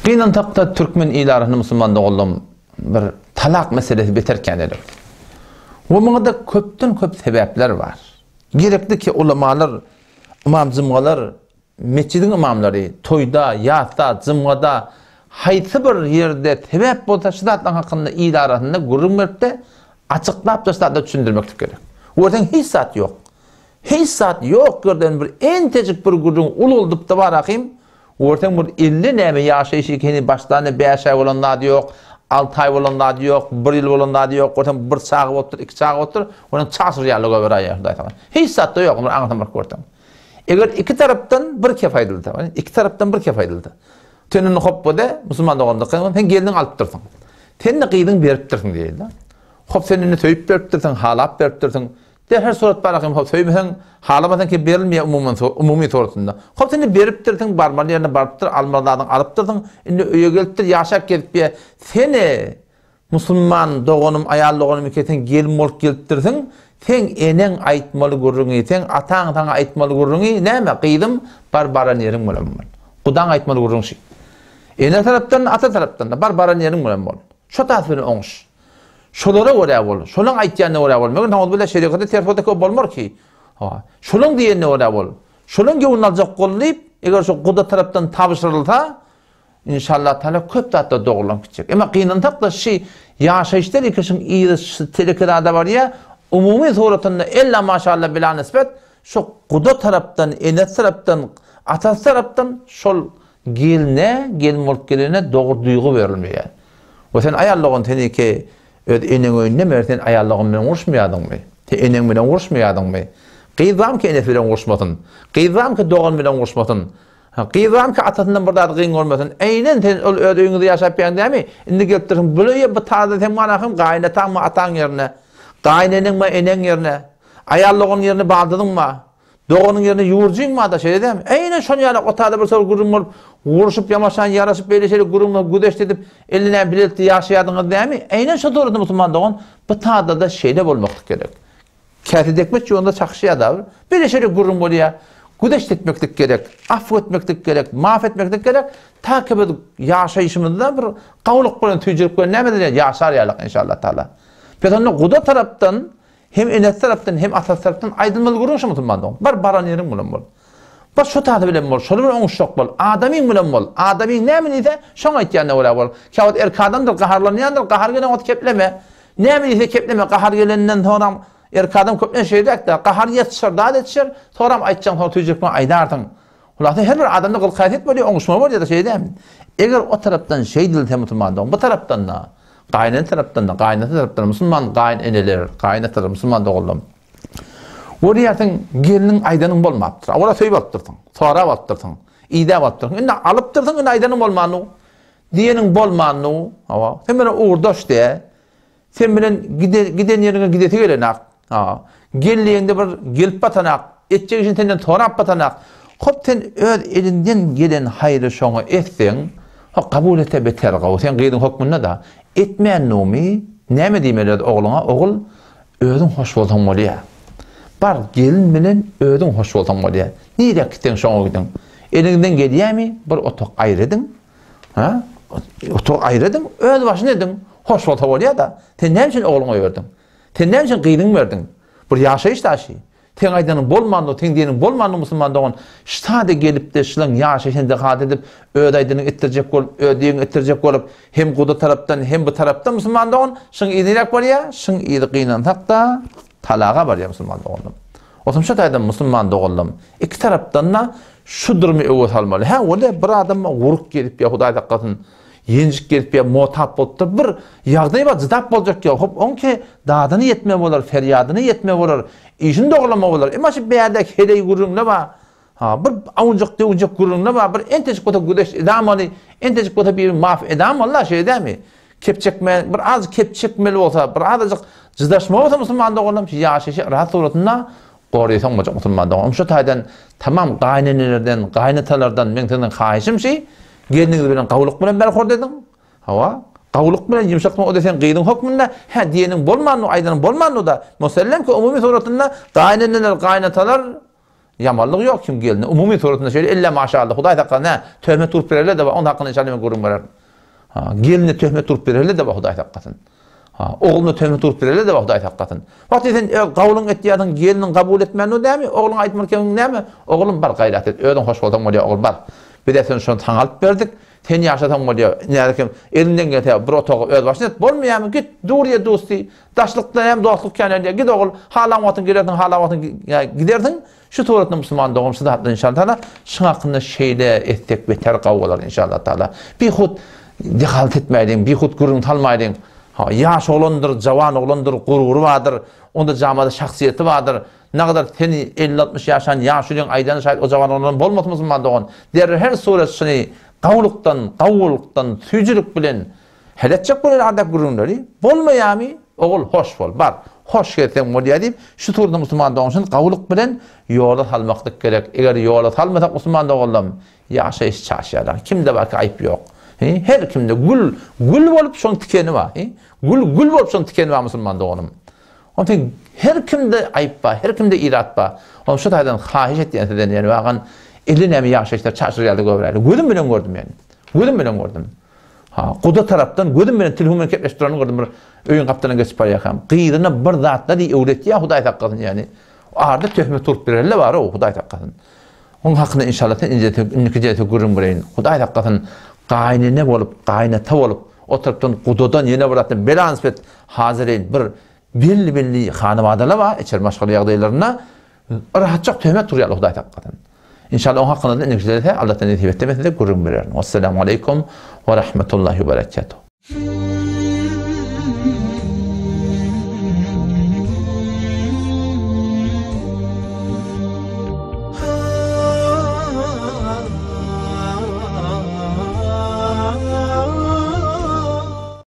Gynansakda türkmen il arasynda musulman doganlarym bir talak meselesi beter kän edip. We muňa-da köpden köp sebäpler bar. Gerekli ki ulamalar, ymam jymgalar, metjidiň ymamlary toýda, ýasda, jymgada haýsy bir ýerde sebäp bolsa şu zatlaryň hakynda il arasynda gürrüň beripde açyklap-da şu zatlary düşündirmeklik gerek. Görseň hiç zat ýok. Hiç zat ýok ýerden bir entejik bir gürrüň ululdypda bar ahym, görseň bir elde näme ýaşaýyş ekeni başlanyna bäş aý bolan zady ýok, alty aý bolan zady ýok, bir ýyl bolan zady ýok, görseň bir çaga bolupdyr, iki çaga bolupdyr, onuň çaşyrýarlar goýberäýýär Hudaý saňa. Hiç zatda ýok, bir aňyrdan baryp görseň. Eger iki tarapdan bir kep aýdylsa, iki tarapdan bir kep aýdylsa. Sen indi hopba-de, musulman dogandyk, sen gelniňi alypdyrsyň. Sen-de gyzyňy beripdirsiň diýildi. Hop sen indi söýüp beripdirsiň, halap beripdirsiň. De her surat bar ahym hop söýmeseň halamasaň ki berilmeýär umuman umumy suratynda. Hop sen beripdirsiň barmaly ýerine barypdyr almaly zadyňy alypdyrsyň indi öýe gelipdir ýaşap gezip seni musulman doganym aýal doganym eken sen gelin bolup gelipdirsiň seň eneň aýtmaly gürrüňi seň ataň saňa aýtmaly gürrüňi näme gyzym bar baran ýeriň bilen bol. Gudaň aýtmaly gürrüň şi. Ene tarapdan ata tarapdan da bar baran ýeriň bilen bol. Şo tas bilen oňuş. Şolara görä bol. Şolaň aýtýanyna görä bol. Meger nauzubilla şerigata ters bolsa köp bolmar ki. Hawa. Şolaň diýenine görä bol. Şolaň göwnüni aljak bol diýip, eger şu guda tarapdan tabşyrylsa, inşallah taala köp zatlar dogrulanyp gitjek. Emma gynansak-da şi ýaşaýyş telekişiň yzy şu teleke zada barýar. Umumy suratynda ella maşallah bila nisbet şu guda tarapdan, enesi tarapdan, atasy tarapdan şol Gelne, gelin bolup gelene dogry duýgy berilmeýär. We sen aýal dogan seniki öz eneň öýünde mer sen aýal dogan bilen uruşmaýardyňmy? Sen eneň bilen uruşmaýardyňmy? Gyz barmyka enesi bilen uruşmasyn? Gyz barmyka dogan bilen uruşmasyn? Gyz barmyka atasyndan bir zady gyn görmesin? Eýnen sen ol öz öýüňizde ýaşap ýaň dämi? Indi gelipdirsiň bul öýe bu taze sen bar ahym gaýynataň bar ataň ýerine. Gaýyneneň bar eneň ýerine. Aýal doganyň ýerine baldyzyň bar. Doganyň ýerine ýüwürjiň bar-da, şeýle dälmi? Eýne şon ýalak otada bir söz gürrüň bolup, urşup, ýamaşan, ýaraşyp, beýle-şeýle gürrüň bolup, güzeşt edip, elli näme bilelikde ýaşaýardyňyz dälmi? Eýne şo döwürde musulman dogan, bu tada-da şeýle bolmaklyk gerek. Käsi dekmeç ýolunda çakyşýar-da bir. Beýle-şeýle gürrüň bolýar. Güzeşt etmeklik gerek, afw etmeklik gerek, maaf etmeklik gerek, ta ki biz ýaşaýşymyzda bir gowulyk bilen, süýjülik bilen näme edilýär, ýaşar ýalyk, inşallah taala. Pes onda guda tarapdan Hem enesi tarapdan, hem atasy tarapdan aýdylmaly gürrüň şu musulman dogan. Bar baran ýeriň bilen bol. Bar şo taty bilen bol, şol bilen oňuşjak bol. Adamyň bilen bol. Adamyň näme diýse, şoň aýtýanyna görä bol. Käwagt erkek adamdyr, gaharlanýandyr, gahar gelen wagty kepleme. Näme diýse kepleme, gahar gelenden soňram erkek adam köplenç şeýdäkde, gahar ýetişer, zat etişer, soňram aýtjaň, soň tüýjükme aýdarsyň. Hulasa her bir adamda gyl-häsiýet bolýar, oňuşma bolýar-da şeýdämi? Eger o tarapdan şeýdilse musulman dogan, bu tarapdan-da Gaýynene tarapdan-da, gaýynata tarapdan musulman gaýyn eneler, gaýyn atalar, musulman doganlarym. Görýärsiň, gelniň aýdanyň bolmapdyr. Awala söýüp alypdyrsyň, sorap alypdyrsyň, idäp alypdyrsyň. Indi alypdyrsyň, indi aýdanyň bolmany. Diýeniň bolmany. Hawa, sen bilen ugurdaş diýe. Sen bilen giden ýeriňe gidesi gelenak. Ha, gel diýende bir gelip batanak, etjek işini senden sorap batanak. Hop sen öz elinden gelen haýry şoňa etseň, ho kabul etse beter gowy, sen gyzyň hökmünde-da. Etmändigimi näme diýmeli öz ogluňa, ogul, özüň hoş bolsaň bolýar. Bar, gelin bilen özüň hoş bolsaň bolýar. Nirä gitseň şoňa gidiň. Eliňizden gelýärmi, bir otak aýry ediň. Ha? Otak aýry ediň, öz başyny ediň. Hoş bolsa bolýar-da. Sen näme üçin ogluňa berdiň? Sen näme üçin gyzyňy berdiň? Bir ýaşaýyş daşy. Seň aýdanyň bolmandy, seň diýeniň bolmandy musulman dogan. Ştada gelipde şylaň ýaşaýşyny dehat edip, öz aýdanyňy etdirjek bolup, öz diýeniňi etdirjek bolup, hem guda tarapdan, hem bu tarapdan musulman dogan, şyň yzy niräk barýar? Şyň yzy gynansak-da, talaga barýar musulman doganlarym. Otam şo taýdan musulman doganlarym, iki tarapdan-da şu durumy öwez almaly. Hä, weli bir adam wuruk gelip ýa Hudaý saklasyn, Ýenjik gelip ýa motap bolupdyr. Bir ýagdaý bar, jydap boljak ýok. Hop, oňki dadyna ýetme bolar, ferýadyna ýetme bolar, işini dogrulama bolar. Emma şu bärdäki heleý gürrüňde bar. Ha, bir awunjak-döwünjek gürrüňde bar, bir entejik bolsa güzeşt edamaly, entejik bolsa birini maaf edamaly-la, şeýle dälmi? Kep çekme, bir azajyk kep çekmeli bolsa, bir azajyk jydaşma bolsa musulman doganlarym, şu ýaşaýşy rahat suratynda goraýsaň boljak musulman dogan. Şu taýdan tamam gaýynenelerden, gaýynatalardan meň sizden haýyşym şi, Gelniňiz bilen gawulyk bilen berhurd ediň. Hawa, gawulyk bilen ýumşaklyk o-da seň gyzyň hökmünde, hä diýeniň bolmandy, aýdanyň bolmandy-da. Musellem ki umumy suratynda gaýyneneler, gaýynatalar. Ýamanlygy ýok kim gelne. Umumy suratynda şeýle illa maşallah Hudaý saklasyn hä töhmet urup bererler-de bar onuň hakynda inşallah men gürrüň bererin. Ha gelne töhmet urup bererler-de bar Hudaý saklasyn. Ha ogluna töhmet urup bererler-de bar Hudaý saklasyn. Wagty sen öz gawulyň etýärsiň gelniň kabul etmändir dämi ogluňa aýtmaly kemiň näme oglum bar gaýrat et özüň hoş bolsaň bolýar ogul bar. Biz-ä seni şony saňa alyp berdik. Sen ýaşasaň bolýar. Nädekem eliňden gelse bir otagy öz başyna et bolmaýarmy git dur ýer dusty Daşlykda hem dostluk kän edýär. Git ogul, halan wagtyň gelersiň, halan wagtyň gidersiň. Şu suratda musulman dogan şu zatlar inşallah taala şuň hakynda şeýle etsek beter gawy bolar inşallah taala. Bihut dehalat etmäýliň, bihut gürrüň salmaýlyň. Ha, ýaş oglandyr, jawan oglandyr, gurury bardyr, onda jamada şahsyýeti bardyr. Nagadar seni 50-60 ýaşan ýaşulyň aýdany şaýat o jawan oglan bolmasyn musulman dogan. Derrew her surat şuny gawulykdan, gawulykdan, süýjülik bilen Hal etjek bolýar adap gürrüňleri. Bolmaýamy? Ogul, hoş bol, bar. Hoş gelseň bolýar diýip, şu turda musulman doganşyny gawulyk bilen ýola salmaklyk gerek. Eger ýola salmasak musulman doganlarym, ýaşaýyş çaşýar. Kimde barka aýyp ýok. Hi, her kimde gül, gül bolup şoň tikeni bar. Hi, gül, gül bolup şoň tikeni bar musulman doganym. Onsoň her kimde aýyp bar, her kimde irat bar. Onsoň şu taýdan haýyş etýän sizden ýani wagan eli näme ýaşaýyşlar çaşyr ýaly göräýli. Gözüm bilen gördüm ýani. Gözüm bilen gördüm. Ha, guda tarapdan gözüm bilen telefon bilen gepleşip duranyny gördüm bir öýüň gapdalyndan geçip barýarkam. Gyzyna bir zatlar diý öwretýär Hudaý saklasyn ýani. Arda töhmet urup bererler bar o Hudaý saklasyn. Oň hakynda inşallah sen inje indiki jelse gürrüň bereýin. Hudaý saklasyn gaýynene bolup, gaýynata bolup, o tarapdan gudadan ýene bir zatdan bela nispet hazyreýin bir belli-belli hanabadalar bar içeri maşgala ýagdaýlarynda Rahatjak töhmet urýarlar Hudaý saklasyn. Inşallah oň hakynda indiki derse Allahdan nesip etse men size gürrüň bererin. Wessalamu aleýkum we rahmetullahi we berekatuh.